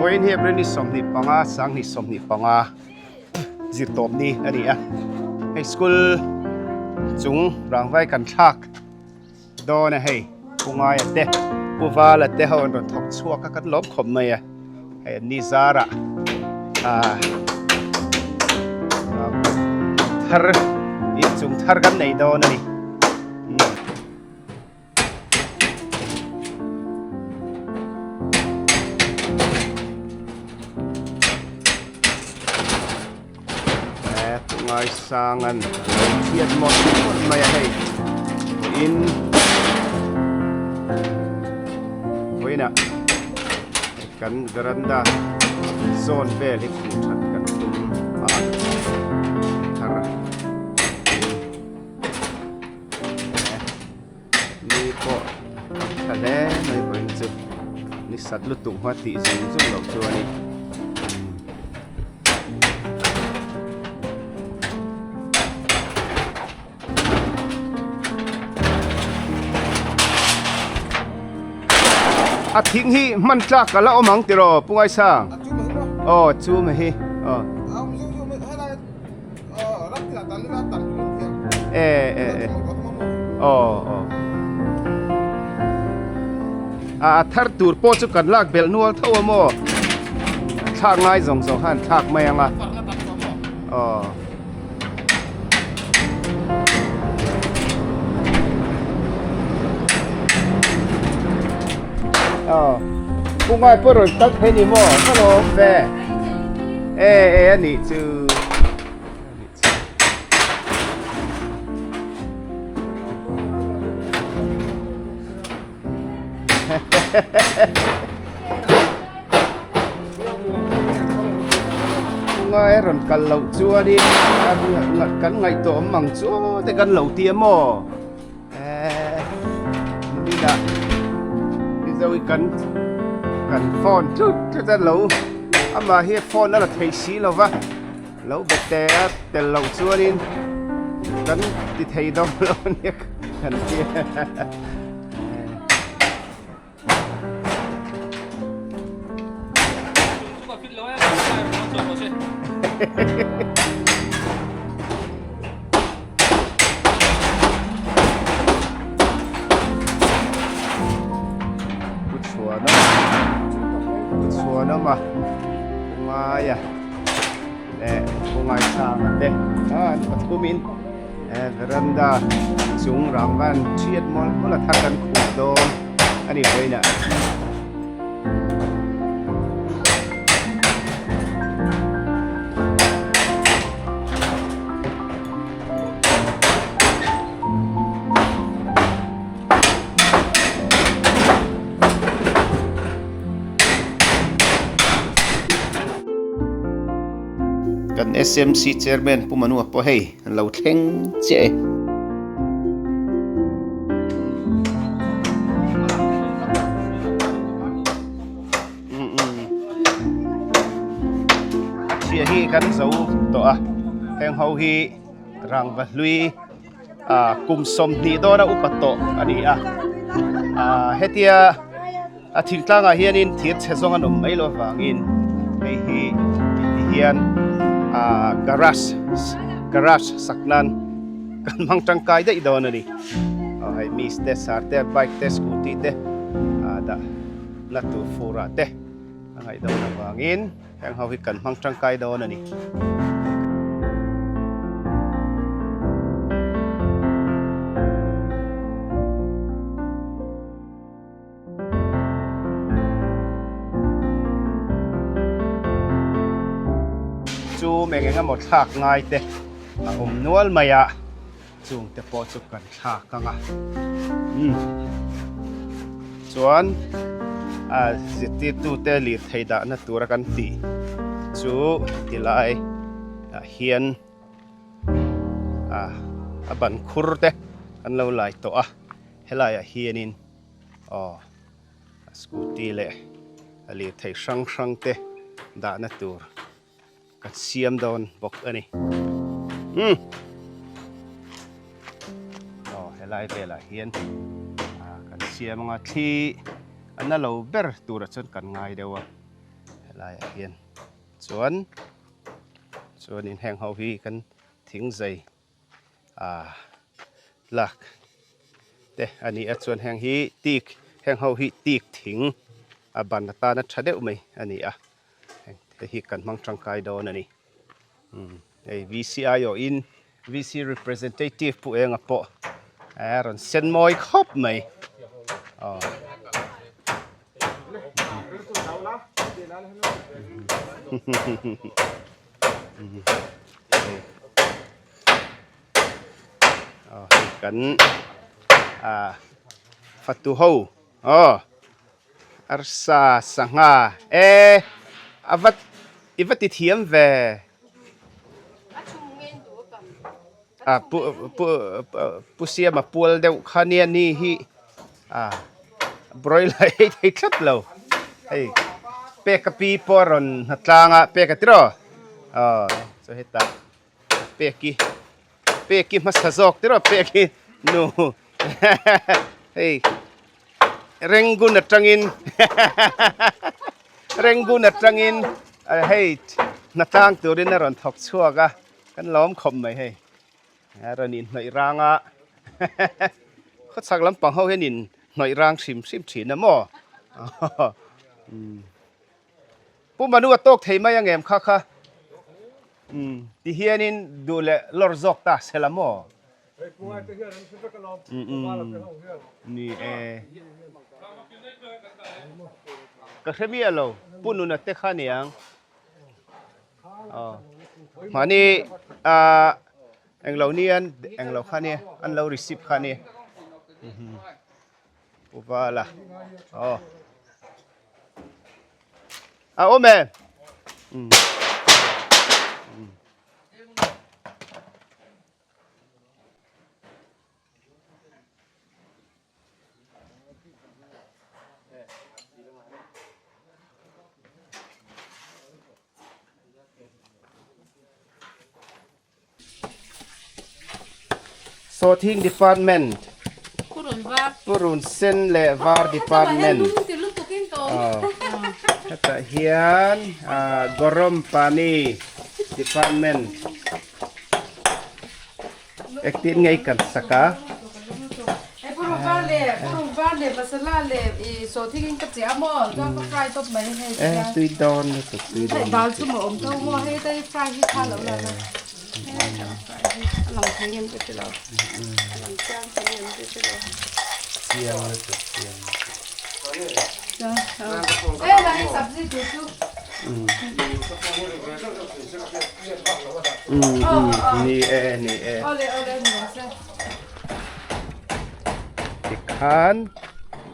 Vawiin hi April ni 25, sanghnih 25 zirtawp ni a ni a. Hei school chung rangvai kan thlak dawn a hei Pu Ngaia te Pu Vala te ho an rawn thawk chhuak a kan lawm khawp mai a hei an ni zarah ah thar inchung thar kan nei dawn a ni. Ngaisang an lo thiat mawlh mawlh mai a hei vawiin vawiinah kan veranda zawn vel hi khuh that kan tum a thar Ni pawh a tha hle mai vawiin chu ni sat lutuk hma tih zung zung loh chu a ni. A thing hi hman tlak a la awm ang tiraw Pu Ngaisang? Aw chu mai hi aw. E e e aw aw a a thar tur pawh chu kan lak belh nual tho a maw thlak ngai zawng zawng khan thlak mai ang a aw aw Pu Ngai pawh rawn kal thei ni maw ka lawm ve. E e a nih chu Ngai rawn kal loh chuanin kan ngaihtuah awm ang chu te kan lo ti a maw Nina Mizo i kan kan phone tlut tlut a lo amah hi phone a la thei si lo va lo be te a tel loh chuanin kan ti thei dawn lo a nia kan ti a. Chhuanawma Pungaia leh Pungaisanga te an pathumin veranda chung rangvan thiat mawlh mawlh a thar kan khuh dawn a ni vawiinah. Kan SMC Chairman Pu Manua pawh hei an lo thleng chiah e. Chhia hi kan zo tawh a, heng ho hi rangva hlui ah kum 20 dawna upa tawh a ni a, ah hetia a thingtlangah hianin thir chhe zawng an awm mai loh avangin hei hi tihian ah garage garage sak nan kan hmang tangkai daih dawn a ni, aw hei miss te sar te bike te scooty te ah dah. Na tur furah te a ngaih dawn avangin heng ho hi kan hmang tangkai dawn a ni. Chu meng eng emaw thlak ngai te a awm nual mai a. Chung te pawh chu kan thlak ang a. Umm. Chuan a zirtirtu te lirthei dahna tura kan tih chu tilai ah hian a a ban khur te an lo lai tawh a helai ah hianin aw scooty leh a lirthei hrang hrang te dahna tur. Kan siam dawn bawk a ni. Umm. Aw helai velah hian kan siam anga thli a na lo ber turah chuan kan ngai deuh a helaiah hian chuan chuanin heng ho hi kan thing zai ah lak te a ni a chuan heng hi tik heng ho hi tik thing a ban atana tha deuh mai a ni a heng te hi kan hmang tangkai dawn a ni. Hei VC aiawhin VC representative Pu Enga pawh a rawn sen mawi khawp mai. Aw. Aw hei kan ah fatu ho aw Arsa sangha e a va i va ti thiam ve. A pu pu pu siama pual deuh kha nia ni hi a broiler ei thei tlat lo hei peka pi pawh a rawn hnatlang a peka tiraw aw chaw hetah peki peki hmasa zawk tiraw peki nu hei Rangoon atangin Rangoon atangin hei hnatlang turin a rawn thawk chhuak a kan lawm khawp mai hei a rawn inhnawih rang a khawchhak lampang ho hian in hnawih rang hrim hrim thin a maw Pu Manu a tawk thei mai angem kha kha ti hianin duh leh lawr zawk ta sela maw. Ni e. Ka hre miah lo. Pu Nuna te kha niang. Aw. Mahni ah englo nian englo kha nia an lo receive kha nia. Pu Vala. Aw. A awm em? Sawhthing Department, Purun Sen leh Var Department hetah hian Gorom Pani Department. Engtin nge i kan sak a? E tui dawn lutuk tui dawn chiang lutuk chiang Ni e ni e tikhan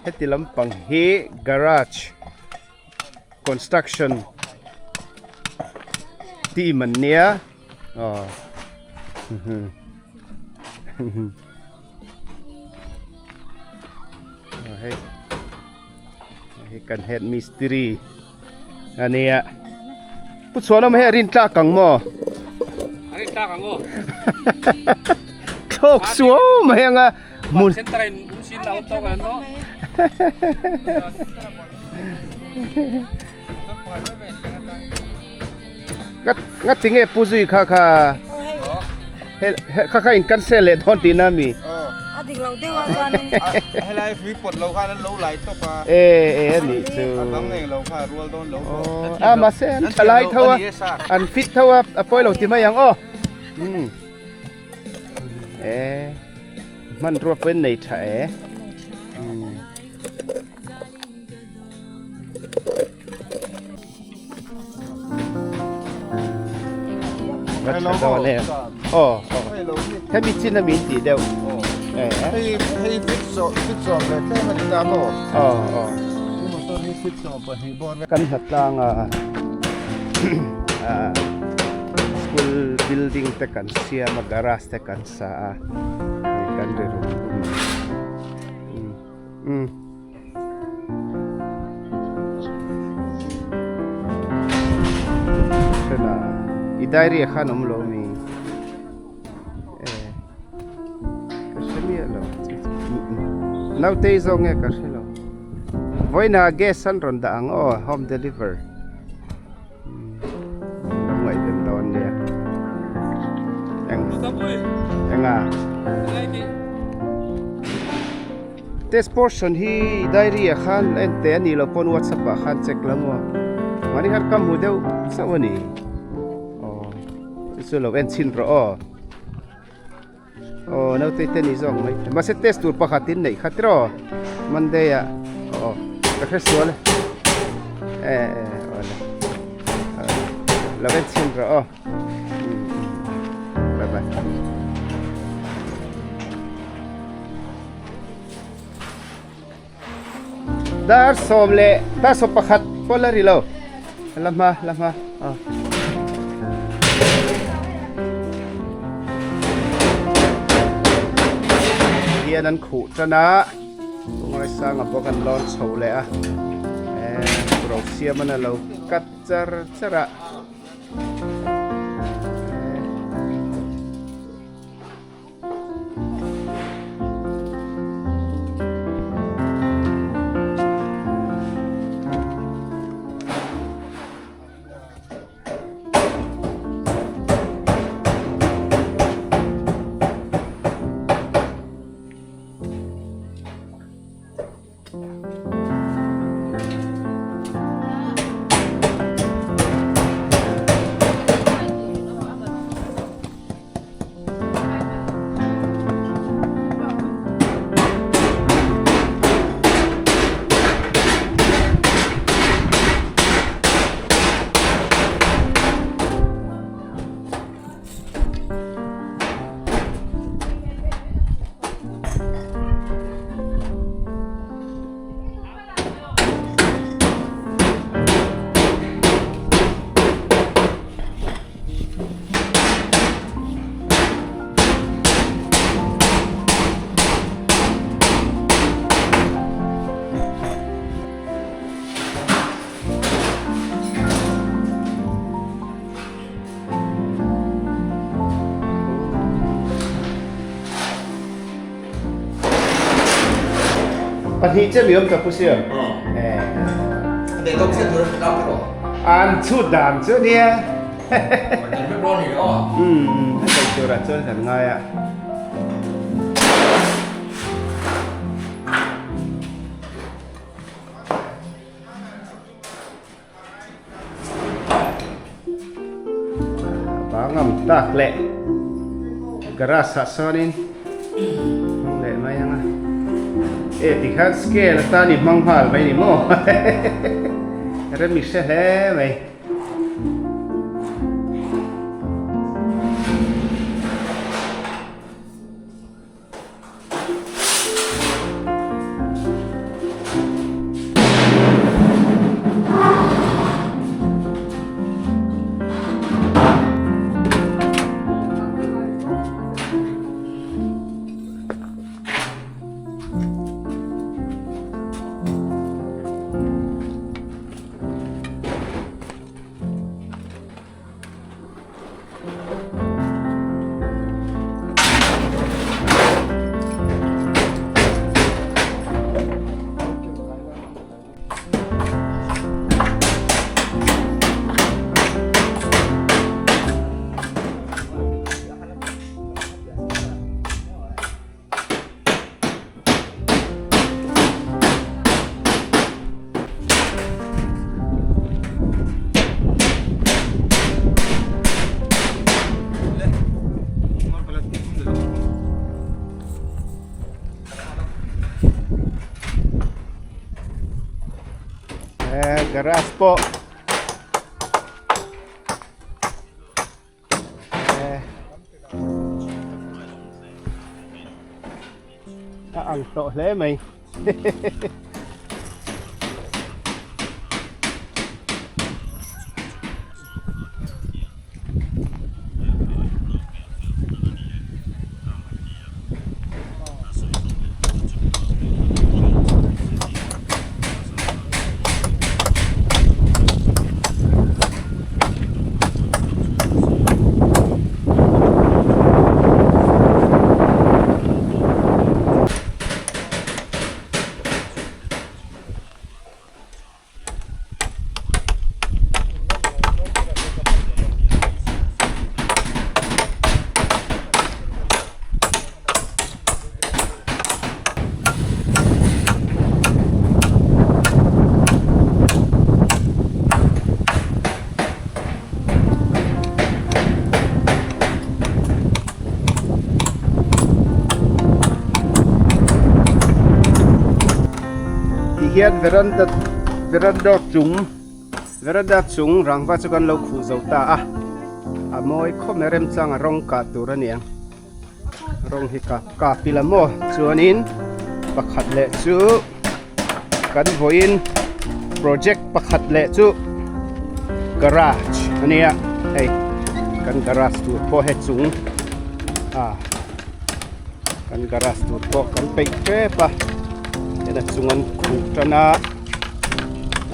heti lampang hi garage construction team an nia aw hei hei kan head mistiri a nia pu chhuan awm hei a rin tlak ang maw a rin tlak ang aw thlawk suau mai anga hmun center in um sin la tawk an no Ngat ngat tinge pu zui kha kha he kha kha in cancel leh dawn tihna mi a dik lo deuh a chuanin helai hrui pawt lo khan an lo lai tawp a e e a nih chu a dang eng lo kha rual dawn lo a mahse an tha lai tho a an fit tho a a pawi lo ti mai ang aw e hmanrua pawhin nei tha e Hemi chin a min tih deuh. Hei hei fit so fit so ve tlem a ni ta maw? Aw aw. Hi motor hi fit so pahnih bawr vek. Kan hnatlanga school building te kan siam a garage te kan sa a kan ri rum rum. Umm. Thena i diary ah khan awm lo mi. Nautei zawk nge ka hre lo. Vawiinah gas an rawn dah ang aw home deliver. Lo ngaihven dawn nia. Eng enga. Test portion hi diary ah khan en teh a nih loh pawn whatsapp ah khan check la maw. Mahni khan ka hmu deuh chauh a ni. Aw chu chu lo en chhin rawh aw. Aw naute te ni zawk mai thei. Mahse test tur pakhat in neih kha tiraw Monday ah aw ka hre sual e. E e aw le. Lo en chhin rawh aw. Bye bye. Dar sawm leh dar sawm pakhat pawh la ri lo la hma la hma aw. Hian an khuh tan a Ngaisanga bawk an lawn chho leh a eh ro siam an alo cut char char a. Pahnih che mi awm ka pu siam. An chhut dan chu nia. Umm a daih turah chuan kan ngai a. Bangam tak leh garage ah sawnin hmang leh mai ang a e tikhan scale atan i hmang nghal mai ni maw rem i hre hle mai. Garage pawh A ang tawh hle mai. Tihian veranda veranda chung veranda chung rangva chu kan lo khuh zo ta a a mawi khawp mai remchang a rawng kah tur a ni ang rawng hi kah kah pil a maw chuanin pakhat leh chu kan vawiin project pakhat leh chu garage a nia hei kan garage tur pawh he chung ah. Kan garage tur pawh kan peih tep a heta chung an khuh tan a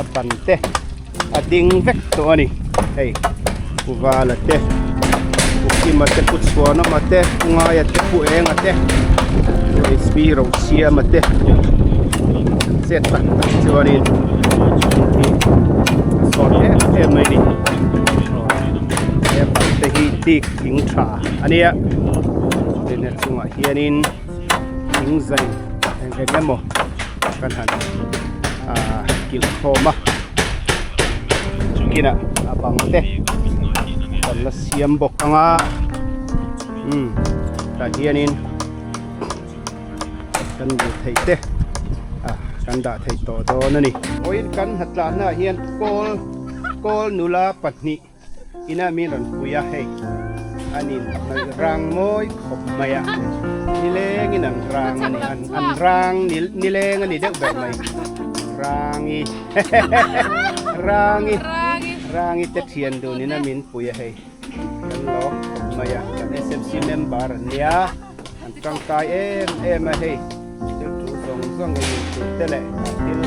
a ban te a ding vek tawh a ni hei pu vala te pu kima te pu chhuanawma te pu ngaia te pu enga te pu hb rosiama te chet tak tak chuanin hi a sawt em em mai a ni he ban te hi tik thing tha a nia tin a chungah hianin thing zai eng eng emaw kan han ah kilh khawm a kinah a bang te kan la siam bawk ang a umm tah hianin kan duh theih te ah kan dah theih tawh dawn a ni. Vawiin kan hnatlahna ah hian kawl kawl nula pahnih. Ina mi rawn pui a hei an in hnawih rang mawi khawp mai a nilengin an rang a ni an an rang nileng a ni deuh ber mai rangi rangi rangi te thian dun ina min pui a hei kan lawm khawp mai a kan SMC member an nia an tangkai em em a hei thil thu zawng zawng ei in tur te leh thil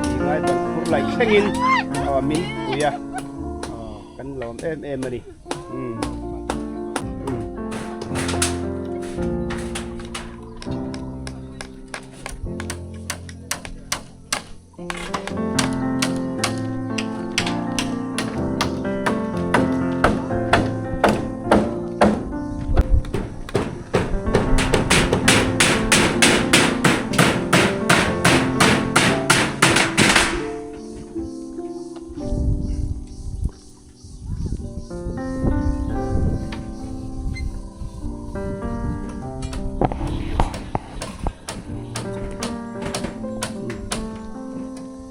tih ngai ban phur laih thlengin aw min pui a. Aw kan lawm em em a ni umm umm.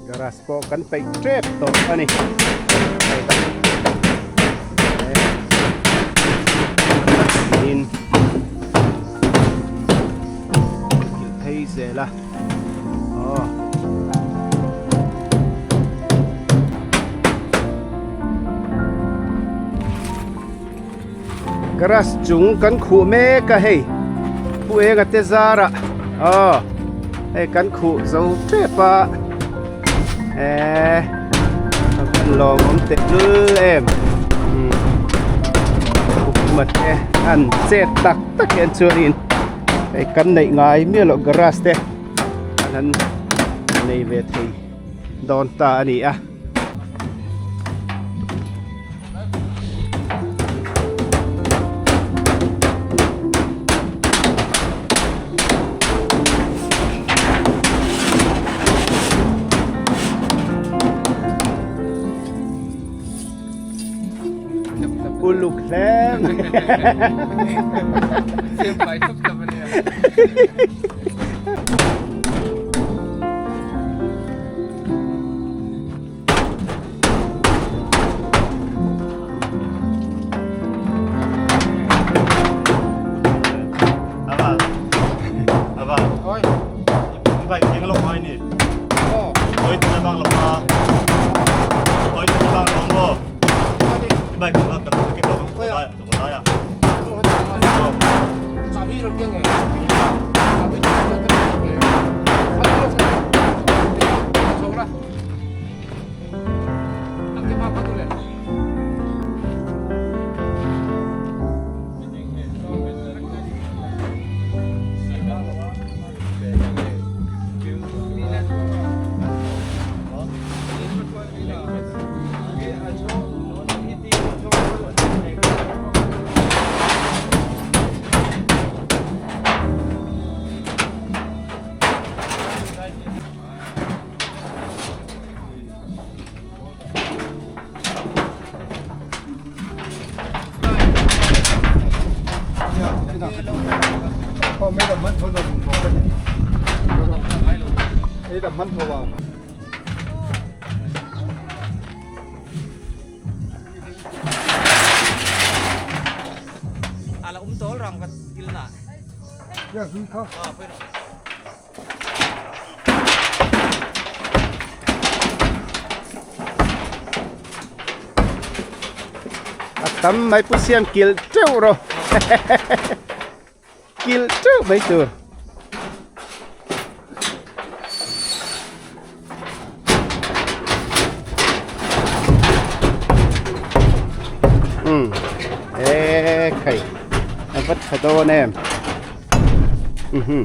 Garage pawh kan peih tep tawh a ni in phei zel a. Aw. Garage chung kan khuh mek a hei pu enga te zarah aw hei kan khuh zo tep a eh a van lawmawm teh lul em pu kuma te an chet tak tak hian chuanin hei kan neih ngai miah loh garage te an han nei ve thei dawn ta a ni a. Uluk hle mai. A tam mai pu siam kilh teuh rawh kilh teuh mai tur. Umm e khai a va tha dawn em mhm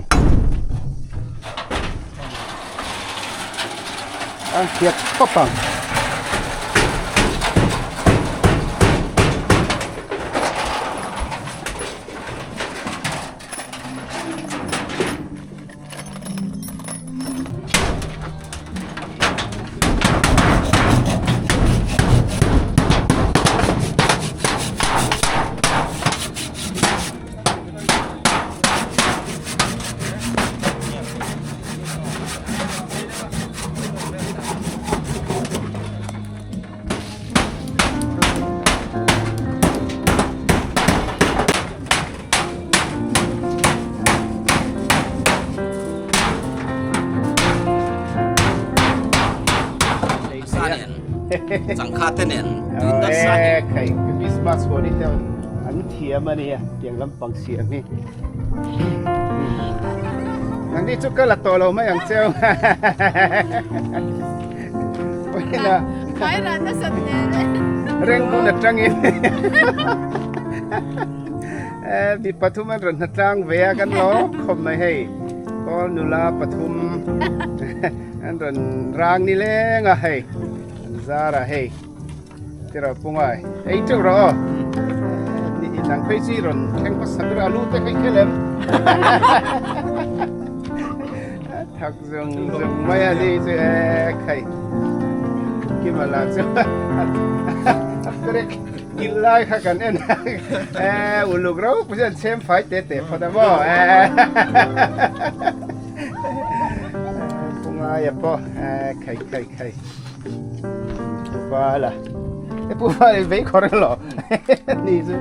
a hiat khawp ang. Changkha te nen tui nasa e khai Christmas ho ni te an thiam ania tiang lampang siam hi nangni chu ka la tawh lo mai ang cheu Pawina Mai ran nasa nen reng bun atangin mi pathum an rawn hnatlang ve a kan lo khawp mai hei kawl nula pathum an rawn rang ni leng a hei an zar a hei tiraw pungai ei teuh rawh aw ni inang phei chi rawn thleng hmasa ber a lu te kha i khel em thak Zung zung mai a ni chu e khai kima la chu a perek kil lai kha kan en e uluk ro pusian chem fai te te phawt a maw e pungai a pawh e khai khai khai vala e pu val vei khawr lo ni chu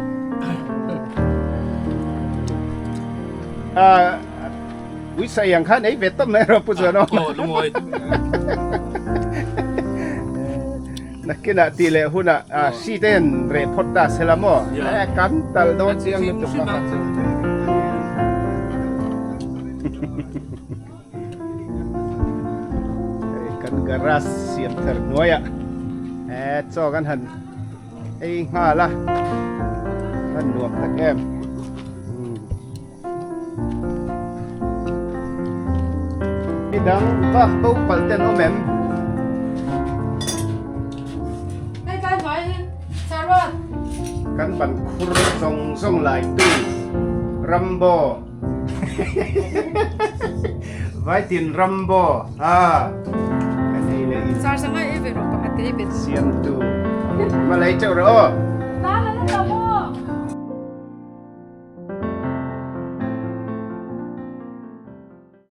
a Ui sai ang khan ei ve tawp mai rawh pu chuan awm. Aw lungawi. Nakinah tih leh hunah hri te hian reh phawt ta se la maw? Eh kan tal dawn chiang lutuk a. Kan garage siam thar hnuaiah eh chaw kan han ei nghal a, kan nuam tak em. Midang vak bo palh te an awm em? Hei kai hnuai hi Saruat. Kan ban khur zawng zawng lai tu Rambo Vaitin Rambo a kan ei leh in. Sar sanga ei ve rawh pakhat te ei ve. Siamtu va lei teuh rawh aw. Na la na ta maw.